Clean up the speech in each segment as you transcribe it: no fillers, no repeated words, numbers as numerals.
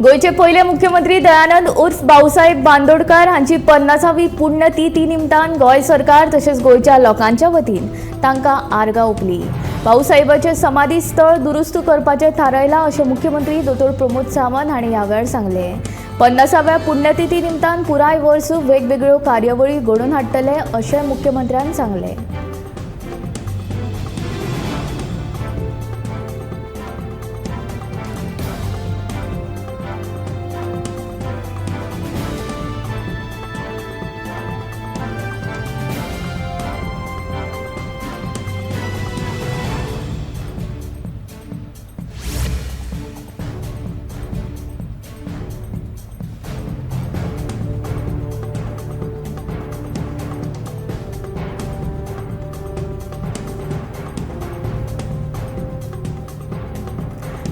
गोंयचे पयले मुख्यमंत्री दयानंद उर्फ भाऊसाहेब बांदोडकर हांची 50वी पुण्यतिथी निमतान गोंय सरकार तशेंच गोंयच्या लोकांच्या वतीन तांकां आर्गां ओंपली। भाऊसाहेबाचें समाधी स्थळ दुरुस्त करपाचें थारायलां अशें मुख्यमंत्री दोतोर प्रमोद सावंत हांणी ह्या वेळार सांगलें। 50व्या पुण्यतिथी निमतान पुराय वर्स वेगवेगळ्यो कार्यावळी घडोवन हाडटले अशें मुख्यमंत्र्यान सांगलें।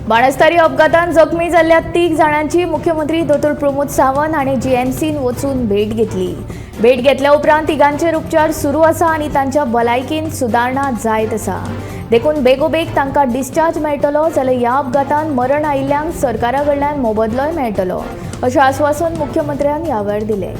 बाणस्तारी अपघातान जखमी जाल्ल्या 3 जाणांची मुख्यमंत्री दोतोर प्रमोद सावंत हांणी जीएमसीन वचून भेट घेतली। भेट घेतल्या उपरांत तिगांचेर उपचार सुरू आसा आनी तांच्या भलायकेन सुदारणा जायत आसा, देखून बेगोबेग तांकां डिस्चार्ज मेळटलो जाल्यार ह्या अपघातान मरण आयिल्ल्यांक सरकारा कडल्यान मोबदलोय मेळटलो अशें आस्वासन मुख्यमंत्र्यान ह्या वेळार दिलें।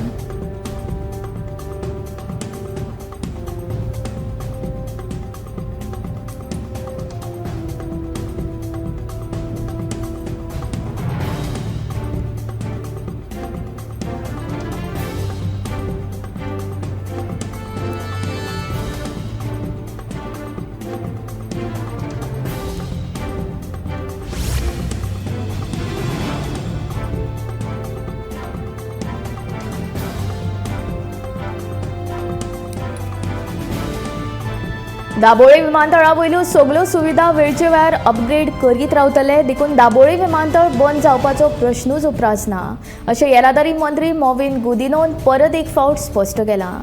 दाबोळे विमानतळावयल्यो सगल्यो सुविधा वेळचे वेळार अपग्रेड करीत रावतले, देखून दाबोळे विमानतळ बंद जावपाचो प्रश्नूच उप्रासना अशें येरादारी मंत्री मॉविन गुदिनोन परत एक फावट स्पश्ट केलां।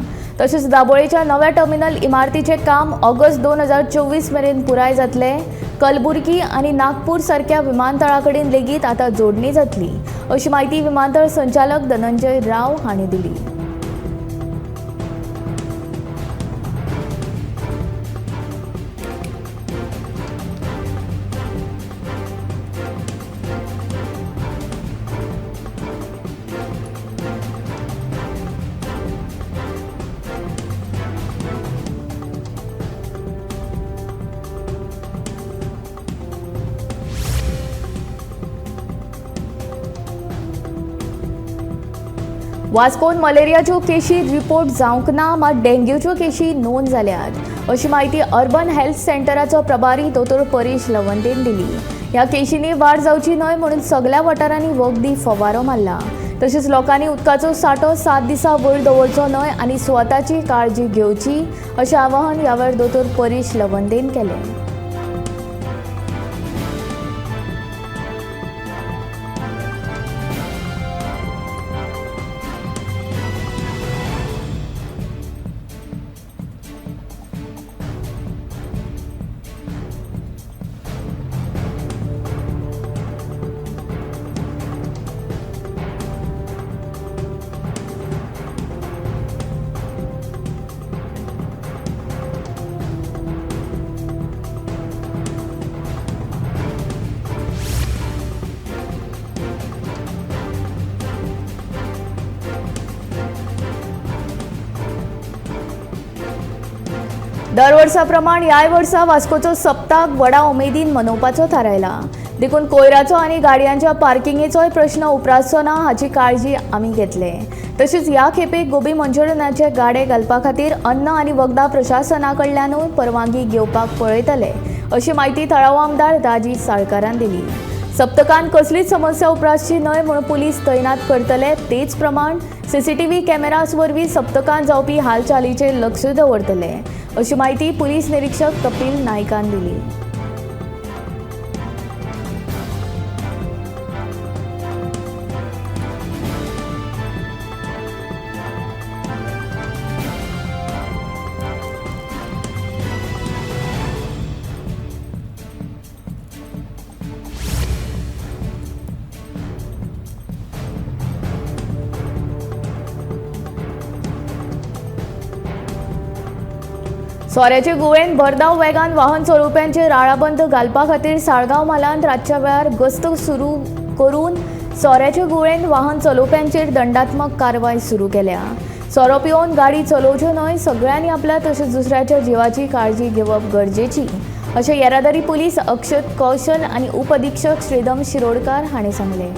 तशेंच दाबोळेच्या नव्या टर्मिनल इमारतीचें काम ऑगस्ट 2024 मेरेन पुराय जातलें। कलबुर्गी आनी नागपूर सारक्या विमानतळा कडेन लेगीत आतां जोडणी जातली अशी म्हायती विमानतळ संचालक धनंजय राव हांणी दिली। वास्कोन मलेरियाच्यो केशी रिपोर्ट जावंक ना, मात डेंग्यूच्यो केशी नोंद जाल्यात अशी म्हायती अर्बन हेल्थ सेंटराचो प्रभारी दोतोर परेश लवंदेन दिली। ह्या केशींनी वाड जावची न्हय म्हणून सगल्या वाठारांनी वखदी फवारो मारला। तशेंच लोकांनी उदकाचो सांठो 7 दिसां वयर दवरचो न्हय आनी स्वताची काळजी घेवची अशें आवाहन ह्या वेळार दोतोर परेश लवंदेन केलें। दर वर्सा प्रमाण ह्याय वर्सा वास्कोचो सप्ताक व्हडा उमेदीन मनोवपाचो थारायला, देखून कोयराचो आनी गाडयांच्या पार्किंगेचोय प्रश्न उप्रासचो ना हाची काळजी आमी घेतले। तशेंच ह्या खेपेक गोबी मंचुरियनाचे गाडे घालपा खातीर अन्न आनी वखदां प्रशासना कडल्यानूय परवानगी घेवपाक पळयतले अशी म्हायती थळावो आमदार राजी साळकारान दिली। सप्तकान कसलीच समस्या उप्रासची न्हय म्हूण पुलीस तैनात करतले, तेच प्रमाण सीसीटीव्ही कॅमेरास वरवीं सप्तकान जावपी हालचालीचेर लक्ष दवरतले अशी म्हायती पुलीस निरीक्षक कपिल नायकान दिली। सोऱ्याचे गुवेन भरधाव वेगान वाहन चलोवप्यांचेर आळाबंद घालपा खातीर साळगांव म्हालांत रातच्या वेळार गस्त सुरू करून सोऱ्याचे गुळेन वाहन चलोवप्यांचेर दंडात्मक कारवाय सुरू केल्या. सोरो पिवन गाडी चलोवच्यो न्हय, सगळ्यांनी आपल्या तशेंच दुसऱ्याच्या जिवाची काळजी घेवप गरजेची अशें येरादारी पुलीस अक्षत कौशल आनी उपअधिक्षक श्रीदम शिरोडकार हांणी सांगलें.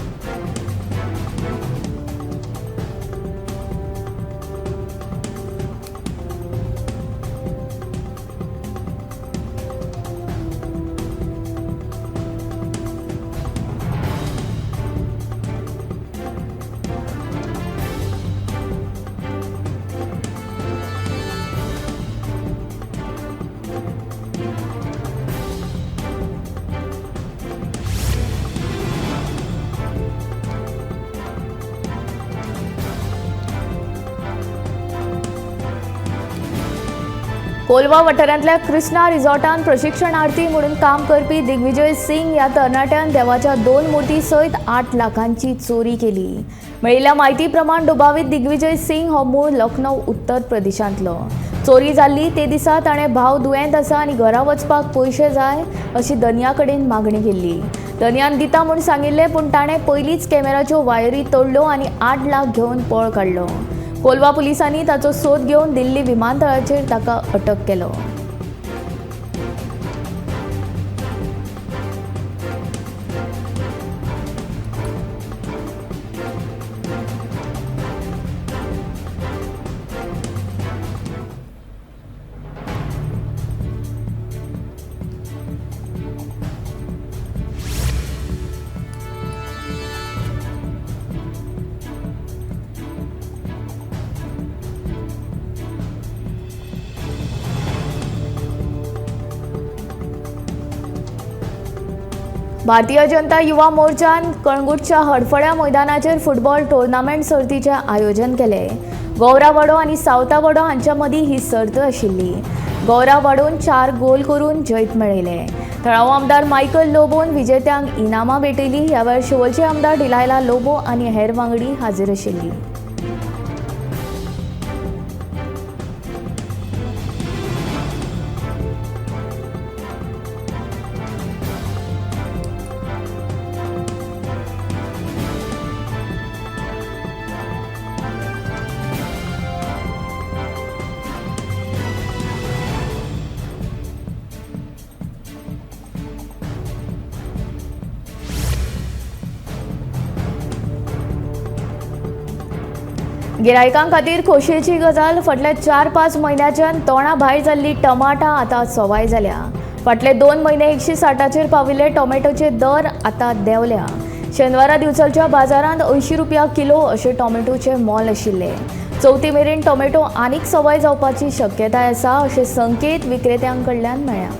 कोलवा वाठारांतल्या कृष्णा रिसॉर्टान प्रशिक्षणार्थी म्हणून काम करपी दिग्विजय सिंग ह्या तरणाट्यान देवाच्या 2 मूर्ती सयत 8 लाखांची चोरी केली. मेळिल्ल्या म्हायती प्रमाण दुबावीत दिग्विजय सिंग हो मूळ लखनौ उत्तर प्रदेशांतलो. चोरी जाल्ली ते दिसा ताणें भाव दुयेंत आसा आनी घरा वचपाक पयशे जाय अशी दनया कडेन मागणी केल्ली. दनयान दिता म्हूण सांगिल्लें, पूण ताणें पयलींच कॅमेराच्यो वायरी तोडल्यो आनी 8 लाख घेवन पळ काडलो. कोलवा पुलिसांनी ताचो सोद घेवन दिल्ली विमानतळाचेर ताका अटक केलो. भारतीय जनता युवा मोर्चान कळंगूटच्या हडफड्या मैदानाचेर फुटबॉल टुर्नामेंट सर्तीचें आयोजन केलें. गौरावाडो आनी सावतावाडो हांच्या मदीं ही सर्त आशिल्ली. गौरावाडोन 4 गोल करून जैत मेळयलें. थळावो आमदार मायकल लोबोन विजेत्यांक इनामां भेटयलीं. ह्या वेळार शिवोलचे आमदार डिलायला लोबो आनी हेर वांगडी हाजीर आशिल्ली. गिरायकां खातीर खोशयेची गजाल, फाटल्या 4-5 म्हयन्याच्यान तोंडा भायर जाल्ली टमाटां आतां सवाय जाल्या. फाटले 2 म्हयने 160चेर पाविल्ले टोमॅटोचे दर आतां देंवल्या. शेनवारा दिवचलच्या बाजारांत 80 रुपया किलो अशें टोमॅटोचे मोल आशिल्लें. चवथी मेरेन टोमॅटो आनीक सवाय जावपाची शक्यताय आसा अशे संकेत विक्रेत्यां कडल्यान मेळ्ळ्या.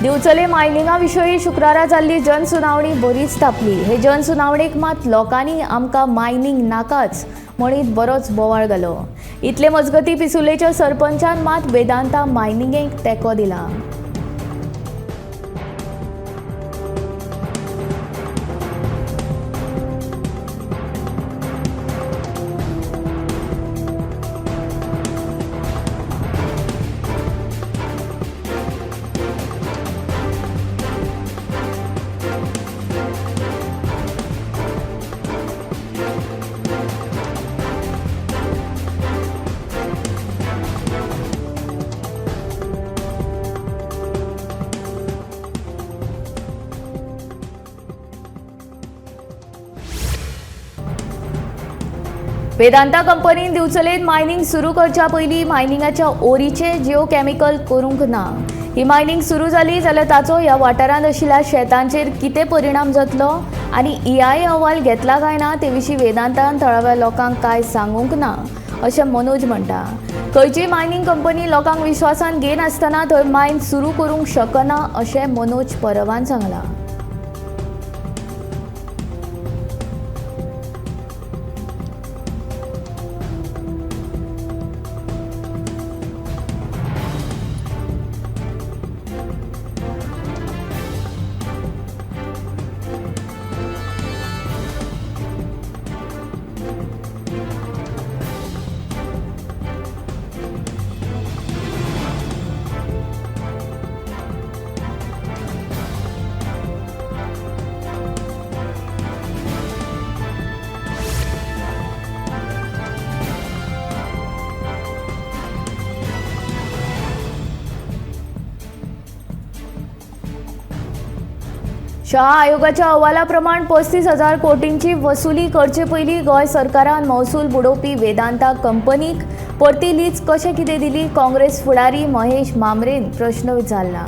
दिवचले मायनिंगा विशीं शुक्रारा जाल्ली जनसुनावणी बरीच तापली. हे जनसुनावणेक मात लोकांनी आमकां मायनिंग नाकाच म्हणीत बरोच बोवाळ घालो. इतले मजगती पिसुलेच्या सरपंचान मात वेदांता मायनिंगेक तेंको दिला. वेदांता कंपनीन दिवचलेंत मायनिंग सुरू करच्या पयलीं मायनिंगाच्या ओरीचे जिओ केमिकल करूंक ना. ही मायनिंग सुरू जाली जाल्यार ताचो ह्या वाठारांत आशिल्ल्या शेतांचेर कितें परिणाम जातलो आनी ईआयए अहवाल घेतला काय ना ते विशीं वेदांतान थळाव्या लोकांक कांय सांगूंक ना अशें मनोज म्हणटा। खंयचीय मायनिंग कंपनी लोकांक विश्वासान घेनासतना थंय मायन सुरू करूंक शकना अशें मनोज परबान सांगलां। शाह आयोगाच्या अहवालाप्रमाण 35,000 कोटींची वसुली करचे पयलीं गोंय सरकारान महसूल बुडोवपी वेदांता कंपनीक परती लीज कशें कितें दिली काँग्रेस फुडारी महेश मामरेन प्रश्न विचारला।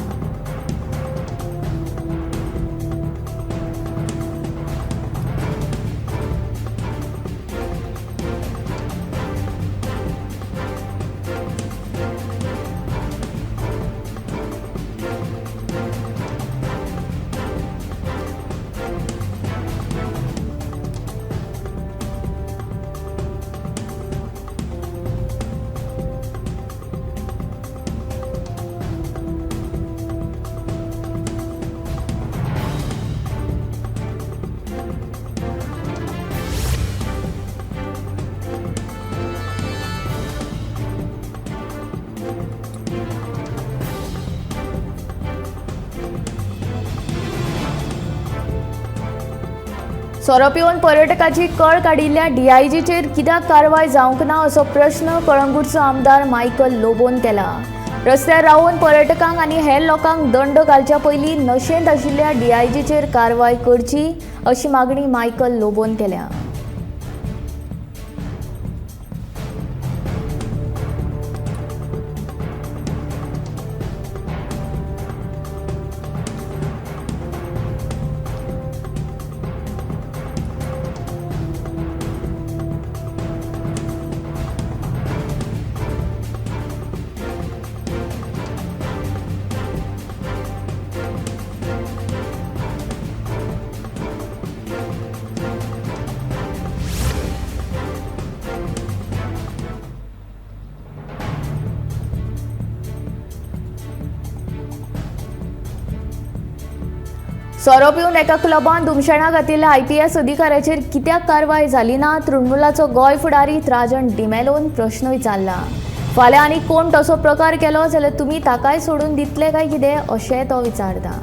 सोरो पिवन पर्यटकाची कळ काडिल्ल्या डीआयजीचेर कित्याक कारवाय जावंक ना असो प्रश्न कळंगूटचो आमदार मायकल लोबोन केला। रस्त्यार रावन पर्यटकांक आनी हेर लोकांक दंड घालच्या पयलीं नशेंत आशिल्ल्या डीआयजीचेर कारवाय करची अशी मागणी मायकल लोबोन केल्या। सोरो पिवन एका क्लबान धुमशेणां घातिल्ल्या आयपीएस अधिकाऱ्याचेर कित्याक कारवाय जाली ना तृणमूलाचो गोंय फुडारी त्राजन डिमेलोन प्रश्न विचारला। फाल्यां आनी कोण तसो प्रकार केलो जाल्यार तुमी ताकाय सोडून दितले काय कितें अशें तो विचारता।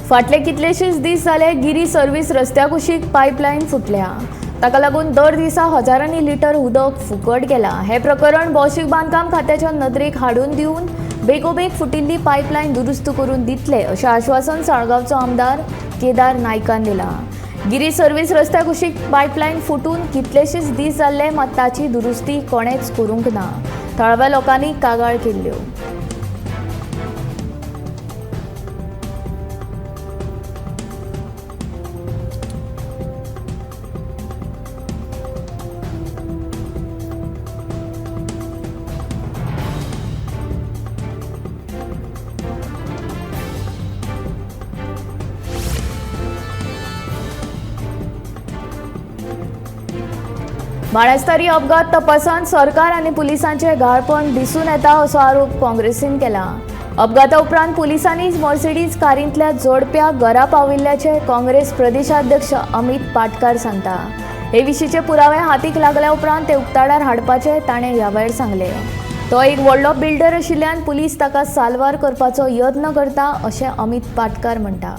फाटले कितलेशेच दीस जाले गिरी सर्व्हिस रस्त्या कुशीक पायपलायन फुटल्या, ताका लागून दर दिसा हजारांनी लिटर उदक फुकट गेला। हे प्रकरण भौशीक बांदकाम खात्याच्या नदरेक हाडून दिवन बेगोबेग फुटिल्ली पायपलायन दुरुस्त करून दितले अशें आश्वासन साळगांवचो आमदार केदार नायकान दिला। गिरी सर्व्हिस रस्त्या कुशीक पायपलायन फुटून कितलेशेच दीस जाल्ले, मात ताची दुरुस्ती कोणेच करूंक ना। थळाव्या लोकांनी कागाळ केल्ल्यो। बाणस्तारी अपघात तपासांत सरकार आनी पुलिसांचे घाळपण दिसून येता असो आरोप काँग्रेसीन केला। अपघाता उपरांत पुलिसांनीच मर्सिडीज कारींतल्या जोडप्याक घरा पाविल्ल्याचे काँग्रेस प्रदेशाध्यक्ष अमित पाटकार सांगता. हे विशींचे पुरावे हातीक लागल्या उपरांत ते उक्ताडार हाडपाचे ताणें ह्या वेळार सांगलें. तो एक व्हडलो बिल्डर आशिल्ल्यान पुलीस ताका साल्वार करपाचो यत्न करता अशें अमित पाटकार म्हणटा.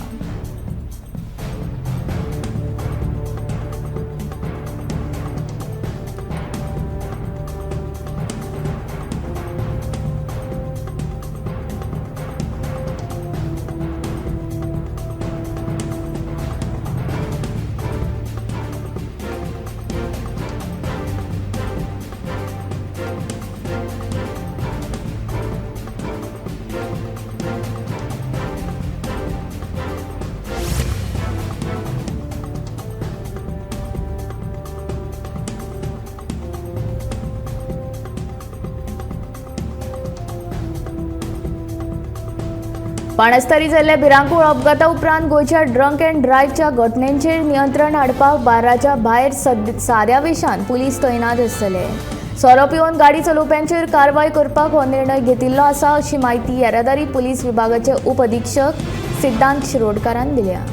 बाणस्तारी जाल्ल्या भिरांकूळ अपघाता उपरांत गोंयच्या ड्रंक अँड ड्रायव्हच्या घटनेचेर नियंत्रण हाडपाक बाराच्या भायर साद्या वेशान पुलीस तैनात आसतले. सोरो पिवन गाडी चलोवप्यांचेर कारवाय करपाक हो निर्णय घेतिल्लो आसा अशी म्हायती येरादारी पुलीस विभागाचे उपअधिक्षक सिद्धांत शिरोडकारान दिल्या.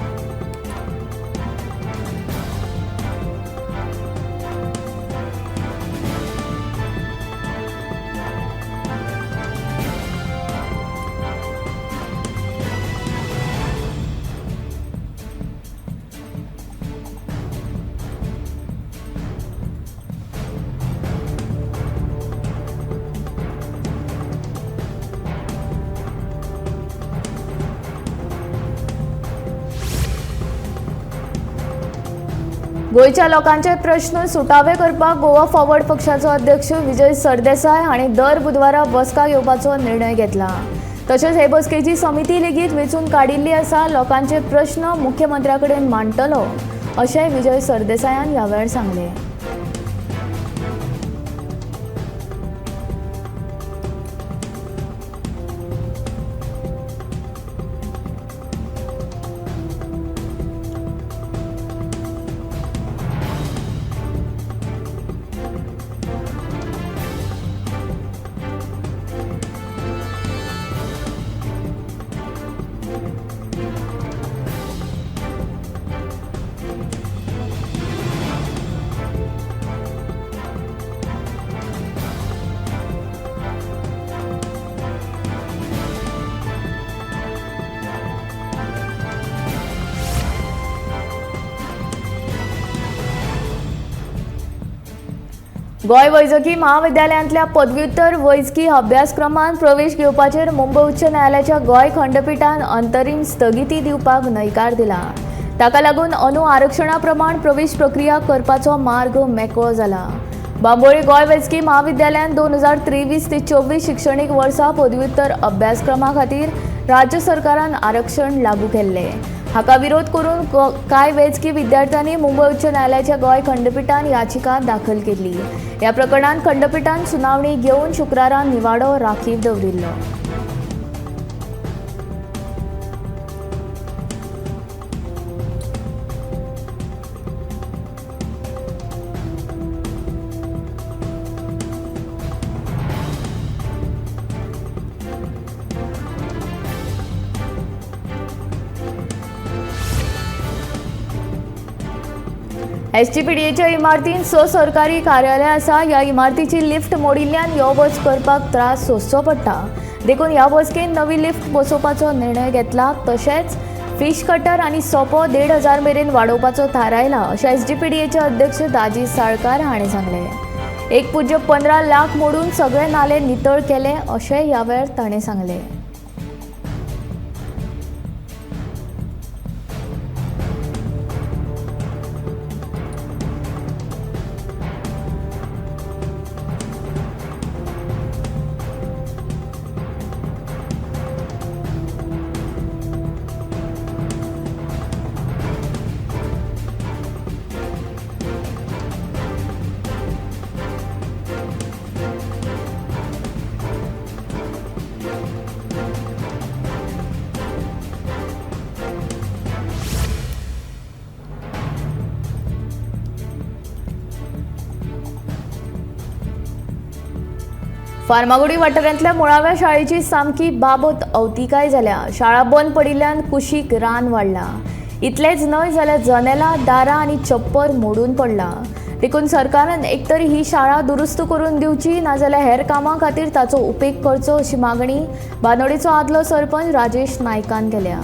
गोंयच्या लोकांचे प्रश्न सुटावे करपाक गोवा फॉरवर्ड पक्षाचो अध्यक्ष विजय सरदेसाय हांणी दर बुधवारा बसका घेवपाचो निर्णय घेतला. तशेंच हे बसकेची समिती लेगीत वेंचून काडिल्ली आसा. लोकांचे प्रश्न मुख्यमंत्र्या कडेन मांडटलो अशें विजय सरदेसायान ह्या वेळार सांगलें. गोंय वैजकी महाविद्यालयांतल्या पदव्युत्तर वैजकी अभ्यासक्रमांत प्रवेश घेवपाचेर मुंबय उच्च न्यायालयाच्या गोंय खंडपीठान अंतरीम स्थगिती दिवपाक न्हयकार दिला. ताका लागून अंदू आरक्षणा प्रमाण प्रवेश प्रक्रिया करपाचो मार्ग मेकळो जाला. बांबोळी गोंय वैजकी महाविद्यालयान 2023 ते 24 शिक्षणीक वर्सा पदव्युत्तर अभ्यासक्रमा खातीर राज्य सरकारान आरक्षण लागू केल्लें. हाका विरोध करून कांय वैजकी विद्यार्थ्यांनी मुंबय उच्च न्यायालयाच्या गोंय खंडपीठान याचिका दाखल केली. ह्या प्रकरणांत खंडपीठान सुनावणी घेवन शुक्रारा निवाडो राखीव दवरिल्लो. एसजीपीडीएच्या इमारतींत 6 सरकारी कार्यालय आसा. ह्या इमारतीची लिफ्ट मोडिल्ल्यान यो वच करपाक त्रास सोंसचो पडटा. देखून ह्या बसकेन नवी लिफ्ट बसोवपाचो निर्णय घेतला. तशेंच फिश कटर आनी सोपो 1500 मेरेन वाडोवपाचो थारायला अशें एसजीपीडीएचे अध्यक्ष दाजी साळकार हांणी सांगलें. 1.15 लाख मोडून सगळे नाले नितळ केले अशें ह्या वेळार ताणें सांगलें. फार्मागुडी वाठारांतल्या मुळाव्या शाळेची सामकी बाबत अवतिकाय जाल्या. शाळा बंद पडिल्ल्यान कुशीक रान वाडलां. इतलेंच न्हय जाल्यार जनेलां, दारां आनी छप्पर मोडून पडलां. देखून सरकारान एकतर ही शाळा दुरुस्त करून दिवची, नाजाल्यार हेर कामां खातीर ताचो उपेग करचो अशी मागणी बांदोडेचो आदलो सरपंच राजेश नायकान केल्या.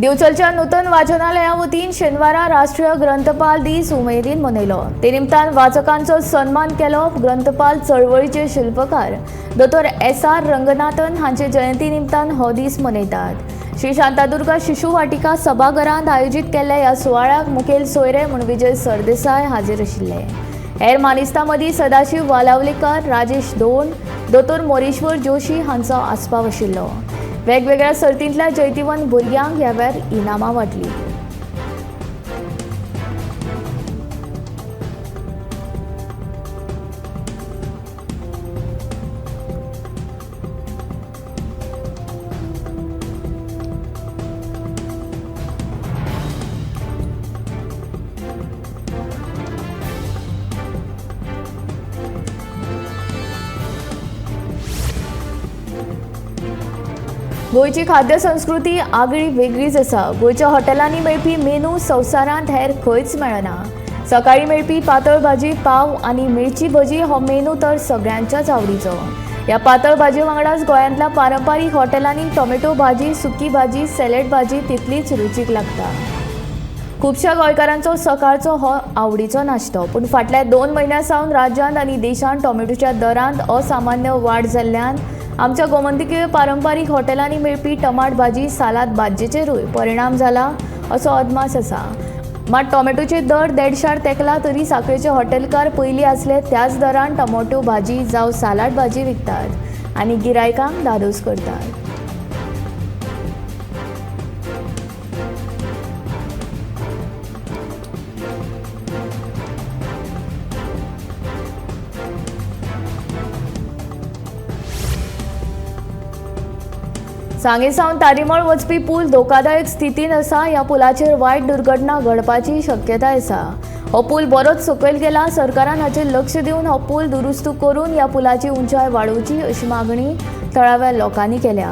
दिवचलच्या नूतन वाचनालया वतीन शेनवारा राष्ट्रीय ग्रंथपाल दीस उमेदीन मनयलो. ते निमतान वाचकांचो सन्मान केलो. ग्रंथपाल चळवळीचे शिल्पकार दोतोर एस.आर. रंगनाथन हांचे जयंती निमतान हो दीस मनयतात. श्री शांतादुर्गा शिशु वाटिका सभाघरांत आयोजीत केल्ल्या ह्या सुवाळ्याक मुखेल सोयरे म्हूण विजय सरदेसाय हाजीर आशिल्ले. हेर मानेस्तां मदीं सदाशिव वालावलीकर, राजेश दोंड, दोतोर मोरेश्वर जोशी हांचो आस्पाव आशिल्लो. वेगवेगळ्या सर्तींतल्या जैतिवंत भुरग्यांक ह्या वेळार इनामां वांटली. गोंयची खाद्य संस्कृती आगळी वेगळीच आसा. गोंयच्या हॉटेलांनी मेळपी मेनू संवसारांत हेर खंयच मेळना. सकाळी मेळपी पातळ भाजी, पाव आनी मिरची भजी हो मेनू तर सगळ्यांच्याच आवडीचो. ह्या पातळ भाजी वांगडाच गोंयांतल्या पारंपारीक हॉटेलांनी टोमॅटो भाजी, सुकी भाजी, सॅलड भाजी तितलीच रुचीक लागता. खुबश्या गोंयकारांचो सकाळचो हो आवडीचो नाश्तो. पूण फाटल्या 2 म्हयन्यां सावन राज्यांत आनी देशांत टोमॅटोच्या दरांत असामान्य वाड जाल्ल्यान आमच्या गोमंतकीय पारंपारीक हॉटेलांनी मेळपी टमाट भाजी, सालाद भाजयेचेरूय परिणाम जाला असो अदमास आसा. मात टोमॅटोचे दर 150 तेंकला तरी साखळेचे हॉटेलकार पयलीं आसले त्याच दरान टोमॅटो भाजी जावं सालाद भाजी विकतात आनी गिरायकांक धादोस करतात. सांगे सावन तारीमळ वचपी पूल धोकादायक स्थितीन आसा. ह्या पुलाचेर वायट दुर्घटना घडपाची शक्यताय आसा. हो पूल बरोच सकयल गेला. सरकारान हाचेर लक्ष दिवन हो पूल दुरुस्त करून ह्या पुलाची उंचाय वाडोवची अशी मागणी थळाव्या लोकांनी केल्या.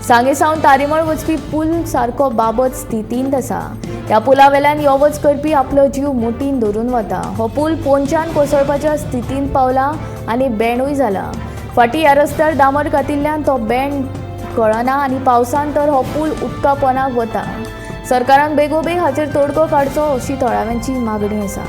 सांगे सावन तारीमळ वचपी पूल सारको बाबत स्थितींत आसा. ह्या पुला वेल्यान यो वच करपी आपलो जीव मुठीन धरून वता. हो पूल पोंच्यान कोसळपाच्या स्थितींत पावला आनी बँडूय जाला. फाटीं ह्या रस्त्यार डांबर घातिल्ल्यान तो बँड कळना आनी पावसान तर हो पूल उदका पोनाक वता. सरकारान बेगोबेग हाचेर तोडगो काडचो अशी थळाव्यांची मागणी आसा.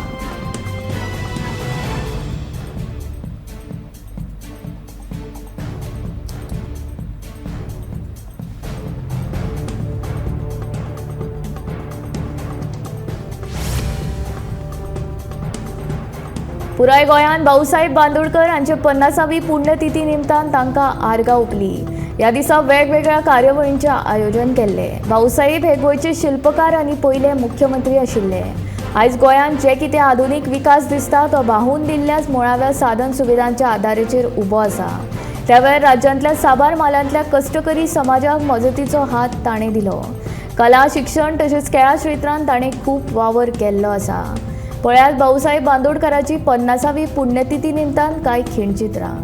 पुराय गोंयांत भाऊसाहेब बांदोडकर हांचे 50वी पुण्यतिथी निमतान तांकां आर्गां ओंपली. ह्या दिसा वेगवेगळ्या कार्यावळींचें आयोजन केल्लें. भाऊसाहेब हे गोंयचे शिल्पकार आनी पयले मुख्यमंत्री आशिल्ले. आयज गोंयांत जे कितें आधुनीक विकास दिसता तो बाहून दिल्ल्याच मुळाव्या साधन सुविधांच्या आदाराचेर उबो आसा. त्या वेळार राज्यांतल्या साबार म्हालांतल्या कश्टकरी समाजाक मजतीचो हात ताणें दिलो. कला, शिक्षण तशेंच खेळा क्षेत्रांत ताणें खूब वावर केल्लो आसा. पळयात भाऊसाहेब बांदोडकराची 50वी पुण्यतिथी निमतान कांय खिणचित्रां.